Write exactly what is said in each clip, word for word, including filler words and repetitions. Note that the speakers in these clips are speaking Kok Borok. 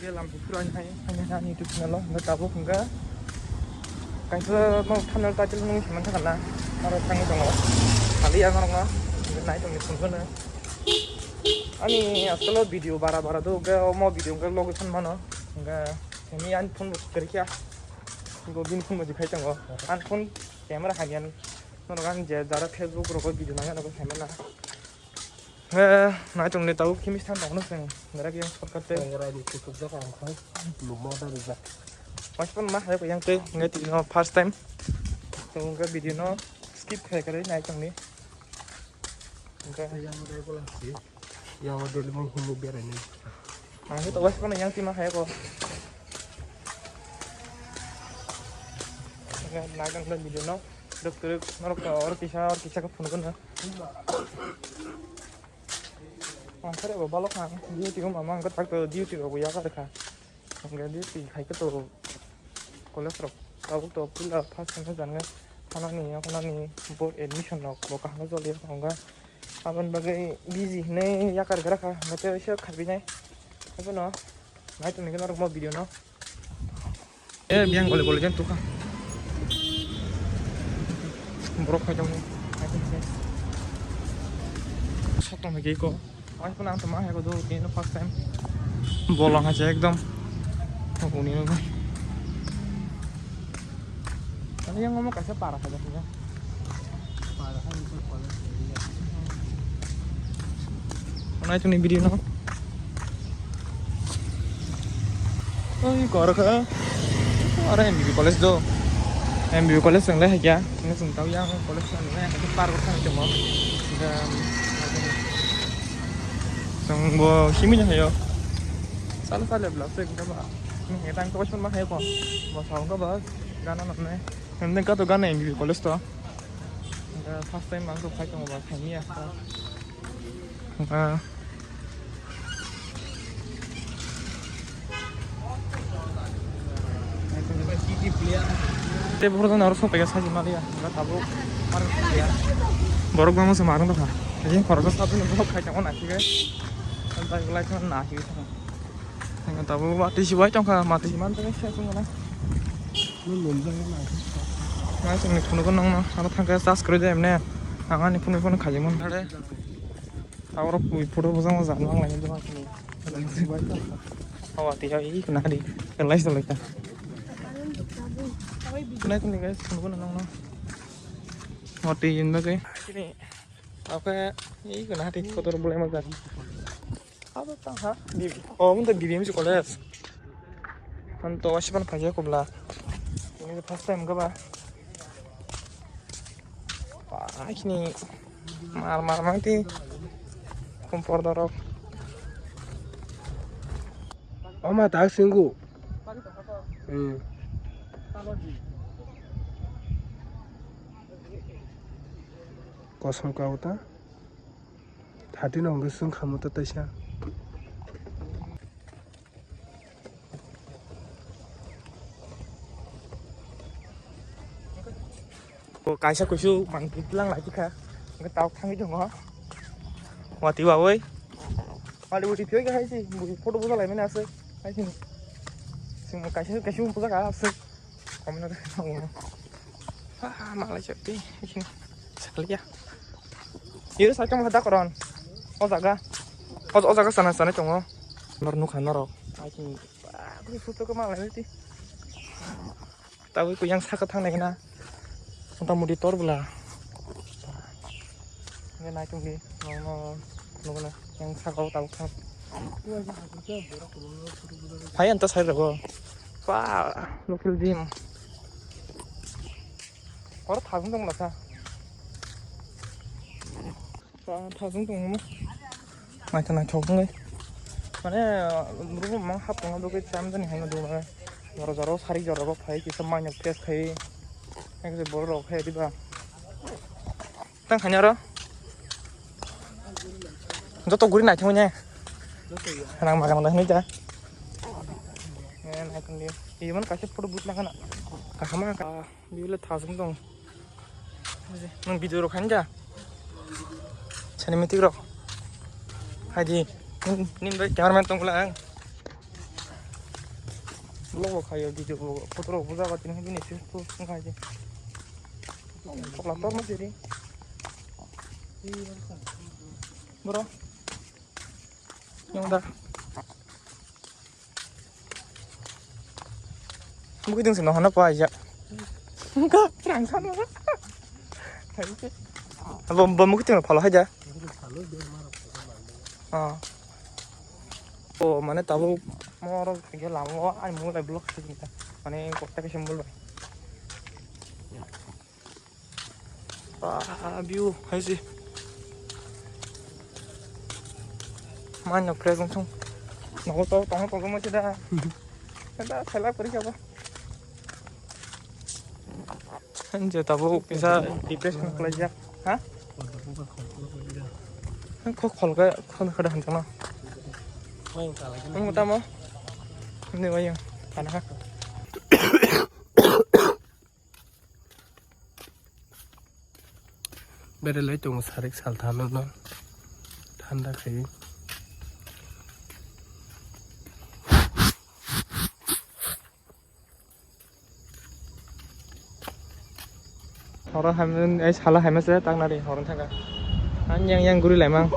Lam buphuru ani hai, ani hai ani YouTube channel o, hingke tabuk hingke kaisa no thumbnail title nung se mansa kana, aro thangwi tongo, sali ya norok no, hingke nai tongni phone no. Ani asolo video bara bara do, hingke omo video hingke location mano, hingke ani ani phone bo kwrwi kha, hingke bini phone bo dikhai tongo, ani phone camera hai ani, norok ani je jara Facebook rogo video nangya nogo sai mana. He, nai tongni tabuk khimi than tongno chwng, nera kiyang shortcut tei. Nangrai ni kuchuk jak ang khai, luma da rijak. Mas pun mah, hai yang tei, ngai tino first time. To ngai video no skip khai kare nai tongni. Ngai. Yang dai bola si, yang dai lima hunu berai ni. Ang to was pun yang tima hai ko. Ngai, nai tongni video no. Dok dok, norok to or kisa, or kisa ko phone ko na. Ang sare bo balok ang duty ko mama ang tak to duty ko ya kar kha. Ang duty khai ko to college rok tabuk to pula first sem jan nge thanani ya thanani bo admission rok bo kaham joli ang ga abon bagai busy ne ya kar gra kha ngate se khabi nai abono nai to ni norok mo video no. Eh, biang gole gole jan tukha. Borok khai tong. Sotong lagi ko. Ai pun ang tama hai ko do, ini first time. Bolong aja ekdom. Uni no. Ani yang ngomong kasih parah aja punya. Parah kan itu kalau. Nai tongni video no. Oi, kor kha. Aro M B B college do. M B B college chwng le hai kya. Ini chwng tau yang college chwng le hai kya par kor thang tong. Chwng bo simi ni hayo. Sal sal ya blog se gita ba. Ni tang to chon ma hai ko. Bo sa ko ba. Gana no ne. Hem den ka to gana M B B college to. First time ang to phai tong ba thang ya. Ah. Tei buphuru no oro sophaikha saji maliya, hwnba tabuk. Borok bangma se marwng tongkha. Tei khoroksa sabjani borok khai tongma naisike. Tei belai kheno naisike. Hwnba tabuk watwi se bai tongkha, matwi se mantongkha se wngkha na. Nai chwngni phunukgo nongno aro thangkhe charge kwrwi de emne. Ang ani phunukgo phunuk khaijimon. Aboro pui photo bwskango jang nang lai dogan sini. Hawa twi hai iko nahari. Lai se lai ta. Nai tongni guys phunukgo nongno. Mati inda kai. Sini. Oke, iko nahari photo bolai ma jang. Abo tang ha? Bi-, oh, mun to B B M C college. Ang to wasipan phaikha kubla. Ini first time ka ba? Wah, ini mar mar mang ti. Kompor dorok. Oma tak singgu. Hmm. Kosom ka uta. Thati no hwnkhe swng khamu ta taisa. O kaisa kuisu mang twilang lai kha. Hwnkhe tabuk thangwi tongo. Wati wawi. Wali wati phiyoi kha hai si. Photo buja lai mani aswk. Hai si. Sing kaisa kaisa buja kha aswk. Komno de. Ah, malai chakti. Sakliya. Iyo sakam hada koron. O jaga. O, o jaga sana sana tongo. Nor nukha norok. Ai chini. Ah, kuli photo ko malai ti. Tawi ko yang saka thang nai na. Mota moti tor bla. Nge nai tong di. No, no. Nukna yang sakao tabuk thang. Phai ang ta sai rogo. Pa, local gym. Oro thajwng tong lakha. Pa, thajwng tong mo. Naitha naithok wngnai. Mane, rugo mang hap tongna bagwi cham jani hwnwi do mane. Jora jora o sari jora o phai kisa manya fresh khai. Ekse boro rok khai diba. Tang khanya ro. Joto guri naithok ne. Rang maga maga hinui ja. Eh, naithok ni. Iman kaisa photo booth na kana. Kahama ka. Bibile thajwng tong. Nang video rok khanja. Cinematic rok. Haji. Nin bai cameraman tong bwla ang. Vlog bo khayo, video bo, photo rok bo jaga tini bini Facebook wngkha je. Kokla tor ma siri. Bro. Yang da. Mukiding sino hana pa ya. Ka prang sama. Bom bom mukiding phala haja. Ah. O mane tabuk morok thangkhe lama o ani mobile bai block khaijak mane kokta khe symbol bai. Ah, view hai se. Mano fresh wng thung. Nogo to tong tong mo da. Da sela pori ka ba. Hanja tabuk kisa depression khlai jak. Ha? Ang kok khol ka khon khada han tama. Ang tamo. Ni wayang. Kana ha. Bere lai tongo sarik saltham no thanda khai. Horo hamya, ai sala hamya se tak nari horo thangka. Ang yang yang guri laimang.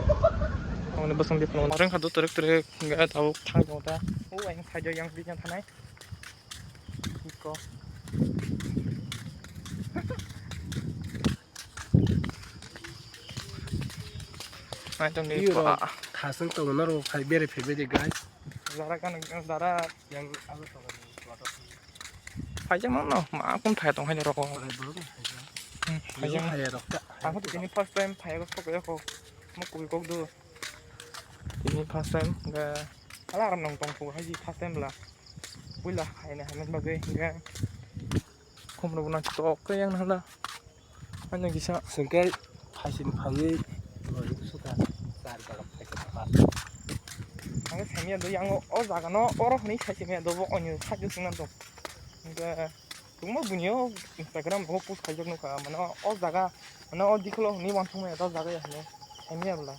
Ang ni bosong di phone. Orang khadu turek turek ga tau thang jong ta. O ang sajo yang di yang thanai. Iko. Nai tong di Iyo, pa. Thasung tong na ro phai bere phai bere guys. Zara kan zara yang alo tong. Phaijak no no ma kun phai tong hai roko. Orai borok no phaijak. Hmm, phaijak. Phai rok ta. Ang to tini first time phai ko sok ko. Mo kui kok do. Tini first time ga. Ala aram nang tong ko hai first time la. Puila hai na hai bagwi ga. Khum rok nang tok ke yang nang la. Ano kisa. Sengke phaisin phaiwi. Suka. Sar garap phai ko. Ang samiya do yang o jaga no oro hwnwi sai samiya do bo onyo sai do singna do. Hingke tungma buini o Instagram bo post khaijak nukha, mane o jaga, mane o dikhulo hwnwi uansukmaya o jaga ya hwnwi saimanya bwla.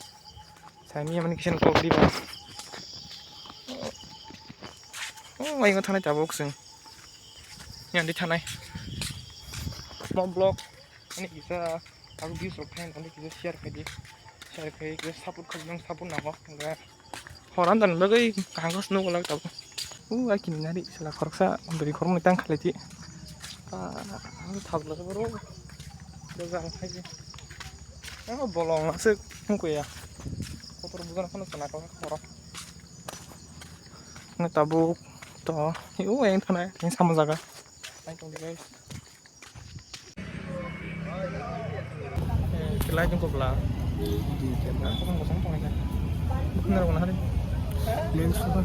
Saimanya mani kisa kok diba. O, o, ayung thanai tabuk chwng. Yang di thanai. Mo vlog ani kisa tabuk views rok phaina hwnwi kisa share khaidi. Share khai kisa support khaidi, nang support nango. Hingke Horan dan bagwi kaham khe nugo lak tabuk. U ai kini nari sala khoroksa bwrwi khoroknwi tang khalai di. Ah, ang thabla se boro. Dojang khai di. Ang bolong aswk wngkha ya. Kotor bujan phano sana kala khoro. Nang tabuk to u ang thana ang sama jaga. Ang tong di guys. Kelai jong kobla. Kosong kosong tongnai kha. Nang rok nahari. Lens suka.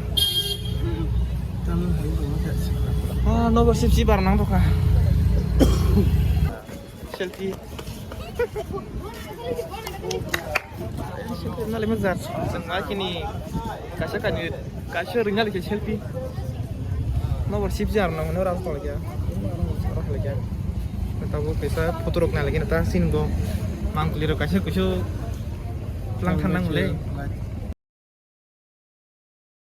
Tamo hai bo ma kasi. Ah, nobar sip sip bar nang tokha. Selfie. Nali majar. Sengma kini. Kasa kani, kasa ringali ke selfie. Nobar sip jar nang, nobar tolga. Tabo kaisa photo rok nalagi nata sini go. Mangkuli rok kaisa kusu pelang thanang le.